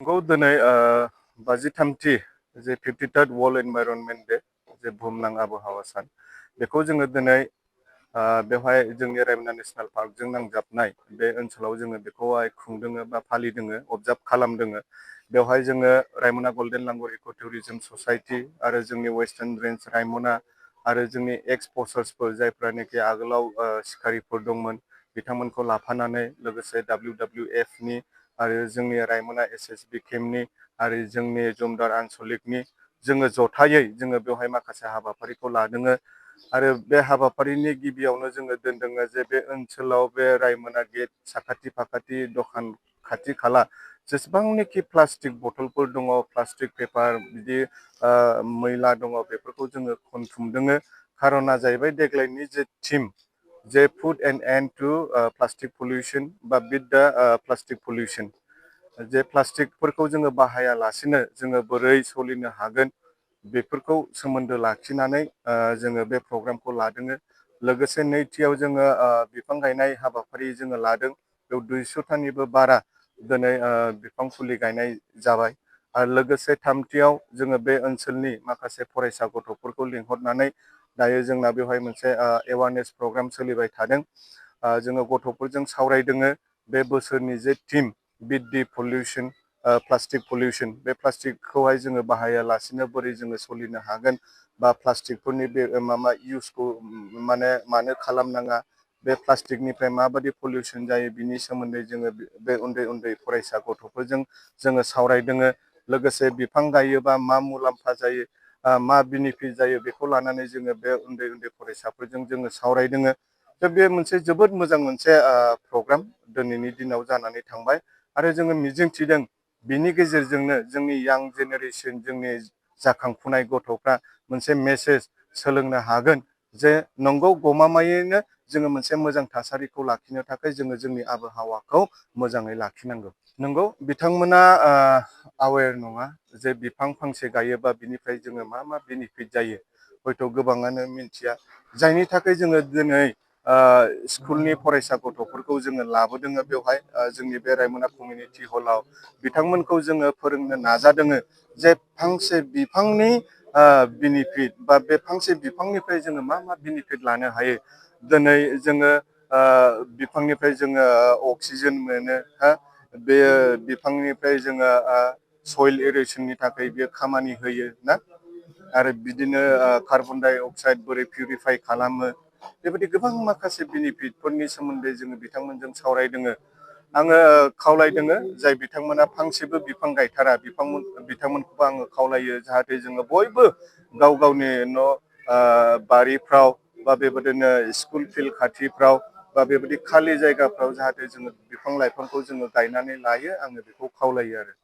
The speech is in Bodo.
नंगौ दिनै 53थि जे 53rd वर्ल्ड एनभाइरनमेन्ट डे जे बुहुमनां आबहावा सान बेखौ जोङो दिनै बेवहाय जोंनि रायमना नेसनेल पार्कजों नांजाबनाय बे ओनसोलाव जोङो बेखौहाय खुंदोङो बा फालिदोङो अबजार्भ खालामदोङो। बेवहाय जोङो रायमना गल्डेन लांगुर इक' टुरिजम ससाइटि आरो जोंनि वेस्टार्न रेन्ज रायमना आरो जोंनि एक्स फर्सार्सफोर जायफ्रानोखि आगोलाव सिखारिफोर दंमोन बिथांमोनखौ लाफानानै लोगोसे WWFनि आरो जोंनि रायमना SSB केम्पनि आरो जोंनि जमदार आनसलिकनि जोङो जथायै जोङो बेवहाय माखासे हाबाफारिखौ लादोङो। आरो बे हाबाफारिनि गिबियावनो जोङो दोनदोङो जे बे ओनसोलाव बे रायमना गेट साखाथि फाखाथि दखान खाथि खाला जेसेबांनाखि प्लास्टिक बथलफोर दङ प्लास्टिक पेपार बिदि मैला दङ बेफोरखौ जोङो खनथुमदोङो। खारना जाहैबाय देग्लायनि जे थिम जे food and end to plastic pollution बा बिट दा प्लास्टिक पलिउसन जे प्लास्टिकफोरखौ जोङो बाहायालासिनो जोङो बोरै सोलिनो हागोन बेफोरखौ सोमोन्दो लाखिनानै जोङो बे प्रग्रामखौ लादोङो। लोगोसे नैथियाव जोङो बिफां गायनाय हाबाफारि जोङो लादों। बेयाव 200थानिबो बारा दिनै बिफां फुलि गायनाय जाबाय। आरो लोगोसे थामथियाव जोङो बे ओनसोलनि माखासे फरायसा गथ'फोरखौ लिंहरनानै दायो जोंना बेवहाय मोनसे एवारनेस प्रग्राम सोलिबाय थादों। जोङो गथ'फोरजों सावरायदोङो बे बोसोरनि जे टिम बिट दी पलिउसन प्लास्टिक पलिउसन बे प्लास्टिकखौहाय जोङो बाहायालासिनो बोरै जोङो सोलिनो हागोन बा प्लास्टिकफोरनि बे माबा इउसखौ मानो खालामनाङा बे प्लास्टिकनिफ्राय माबायदि पलिउसन जायो बिनि सोमोन्दै जोङो बे उन्दै उन्दै फरायसा गथ'फोरजों जोङो सावरायदोङो। लोगोसे बिफां गायोबा मा मुलाम्फा जायो मा बेनिफिट जायो बेखौ लानानै जोङो बे उन्दै उन्दै फरायसाफोरजों जोङो सावरायदोङो। दा बे मोनसे जोबोद मोजां मोनसे प्रग्राम दिनैनि दिनाव जानानै थांबाय। आरो जोङो मिजिंथिदों बिनि गेजेरजोंनो जोंनि यां जेनेरेसन जोंनि जाखांफुनाय गथ'फ्रा मोनसे मेसेज सोलोंनो हागोन जे नंगौ गमामायैनो जोङो मोनसे मोजां थासारिखौ लाखिनो थाखाय जोङो जोंनि आबहावाखौ मोजाङै लाखिनांगौ। नंगौ बिथांमोना आवेर नङा जे बिफां फांसे गायोबा बिनिफ्राय जोङो मा मा बेनिफिट जायो हयथ' गोबाङानो मिथिया। जायनि थाखाय जोङो दिनै स्कुलनि फरायसा गथ'फोरखौ जोङो लाबोदोङो बेवहाय जोंनि बे रायमना कमिउनिटि हलाव बिथांमोनखौ जोङो फोरोंनो नाजादोङो जे फांसे बिफांनि बेनिफिट बा बे फांसे बिफांनिफ्राय जोङो मा मा बेनिफिट लानो हायो। दिनै जोङो बिफांनिफ्राय जोङो अक्सिजेन मोनो हा बेयो बिफांनिफ्राय जोङो सयल इरेसननि थाखाय बेयो खामानि होयो ना आरो बिदिनो कार्बन डाइ अक्साइड बोरै पिउरिफाइ खालामो बेबायदि गोबां माखासे बेनिफिटफोरनि सोमोन्दै जोङो बिथांमोनजों सावरायदोङो। आङो खावलायदोङो जाय बिथांमोना फांसेबो बिफां गायथारा बिथांमोनखौबो आङो खावलायो जाहाथे जोङो बयबो गाव गावनि न' बारिफ्राव बा बेबायदिनो स्कुल फिल्ड खाथिफ्राव बा बेबायदि खालि जायगाफ्राव जाहाथे जोङो बिफां लाइफांखौ जोङो गायनानै लायो आङो बेखौ खावलायो आरो।